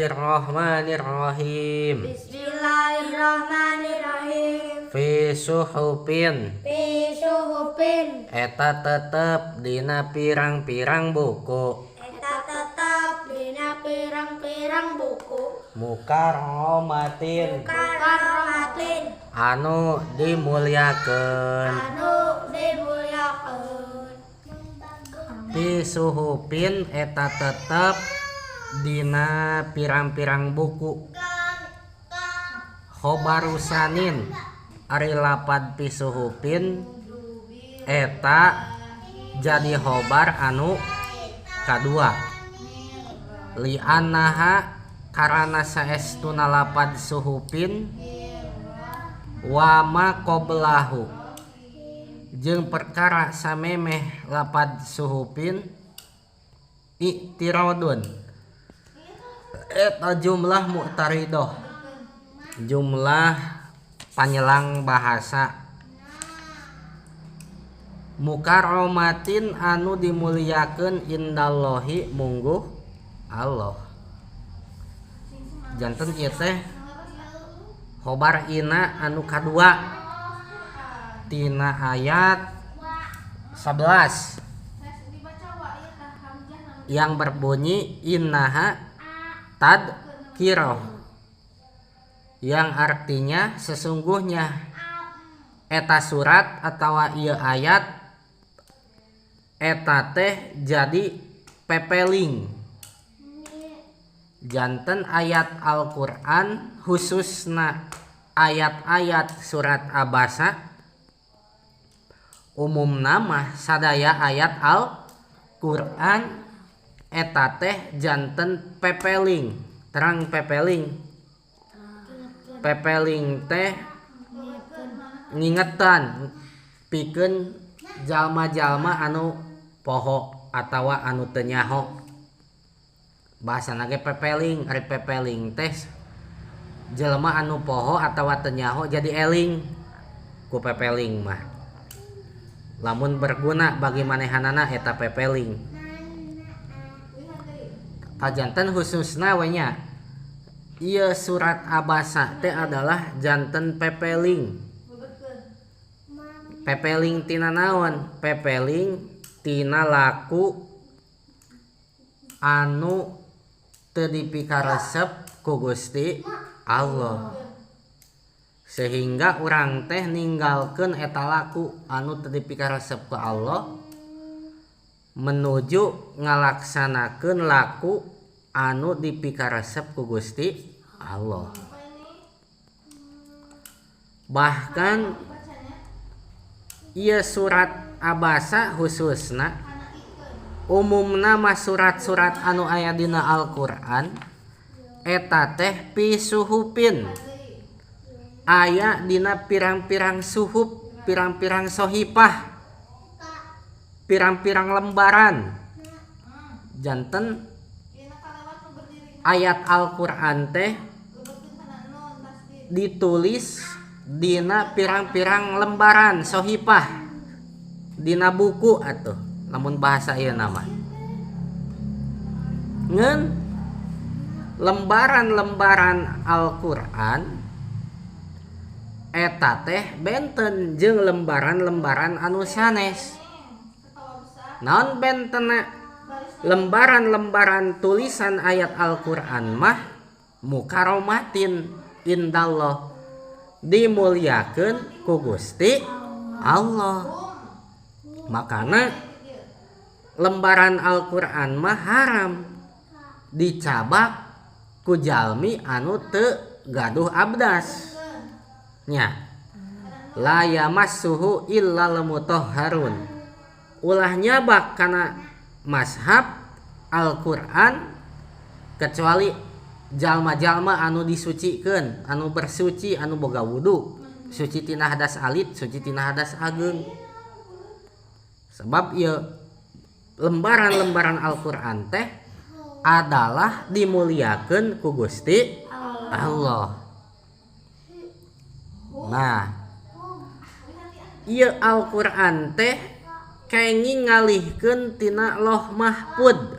Bismillahirrahmanirrahim. Bismillahirrahmanirrahim. Fi suhufin Fi suhufin eta tetep dina pirang-pirang buku. Eta tetep dina pirang-pirang buku. Mukarromatin Mukarromatin anu dimuliakeun. Anu dimuliakeun. Fi suhufin eta tetep dina pirang-pirang buku. Khobaru sanin ari lapad fi suhufin eta jadi khobar anu kadua. Li annaha karana saestuna lapad suhufin wa ma qoblahu jeung perkara samemeh lapad suhufin i'tiradun eta jumlah mu'taridoh, jumlah panyelang bahasa. Mukarromatin anu dimuliakeun indallahi mungguh Allah. Janten ieu teh khobar ina anu kadua tina ayat 11 yang berbunyi innaha tadkiroh, yang artinya sesungguhnya eta surat atau ieu ayat eta teh jadi pepeling. Janten ayat Al-Qur'an khususna ayat-ayat surat Abasa umumna mah sadaya ayat Al-Qur'an eta teh janten pepeling. Terang pepeling. Pepeling teh ngingetan pikeun jalma-jalma anu poho atawa anu teu nyaho. Bahasana ge pepeling, ari pepeling teh jelema anu poho atawa teu nyaho jadi eling ku pepeling mah. Lamun berguna bagi manehanana eta pepeling. Janten khususna we nya ieu surat Abasa teh adalah janten pepeling. Pepeling tina naon? Pepeling tina laku anu teu dipikaresep ku Gusti Allah. Sehingga urang teh ninggalkeun eta laku anu teu dipikaresep ku Allah menuju ngalaksanakeun laku anu dipikaresep ku Gusti Allah. Bahkan ieu surat Abasa khususna umumna mah surat-surat anu aya dina Al-Qur'an eta teh fi suhufin, aya dina pirang-pirang suhuf, pirang-pirang sohipah, pirang-pirang lembaran. Janten ayat Al-Qur'an teh ditulis dina pirang-pirang lembaran sohipah, dina buku atuh lamun bahasa ieu nama. Ngeun lembaran-lembaran Al-Qur'an eta teh benten jeung lembaran-lembaran anu sanes. Naon bentena? Lembaran-lembaran tulisan ayat Al-Qur'an mah mukarromatin indallah, dimuliakeun ku Gusti Allah. Makana lembaran Al-Qur'an mah haram dicabak ku jalmi anu teu gaduh abdas. Nya la yamassuhu illal mutahharun. Ulah nyabak kana mashab Al-Qur'an kecuali jalma-jalma anu disucikeun, anu bersuci, anu boga wudu, suci tina hadas alit, suci tina hadas ageung. Sebab ieu lembaran-lembaran Al-Qur'an teh adalah dimuliakeun ku Gusti Allah. Nah, ieu Al-Qur'an teh kenging ngalihkeun tina Loh Mahfud.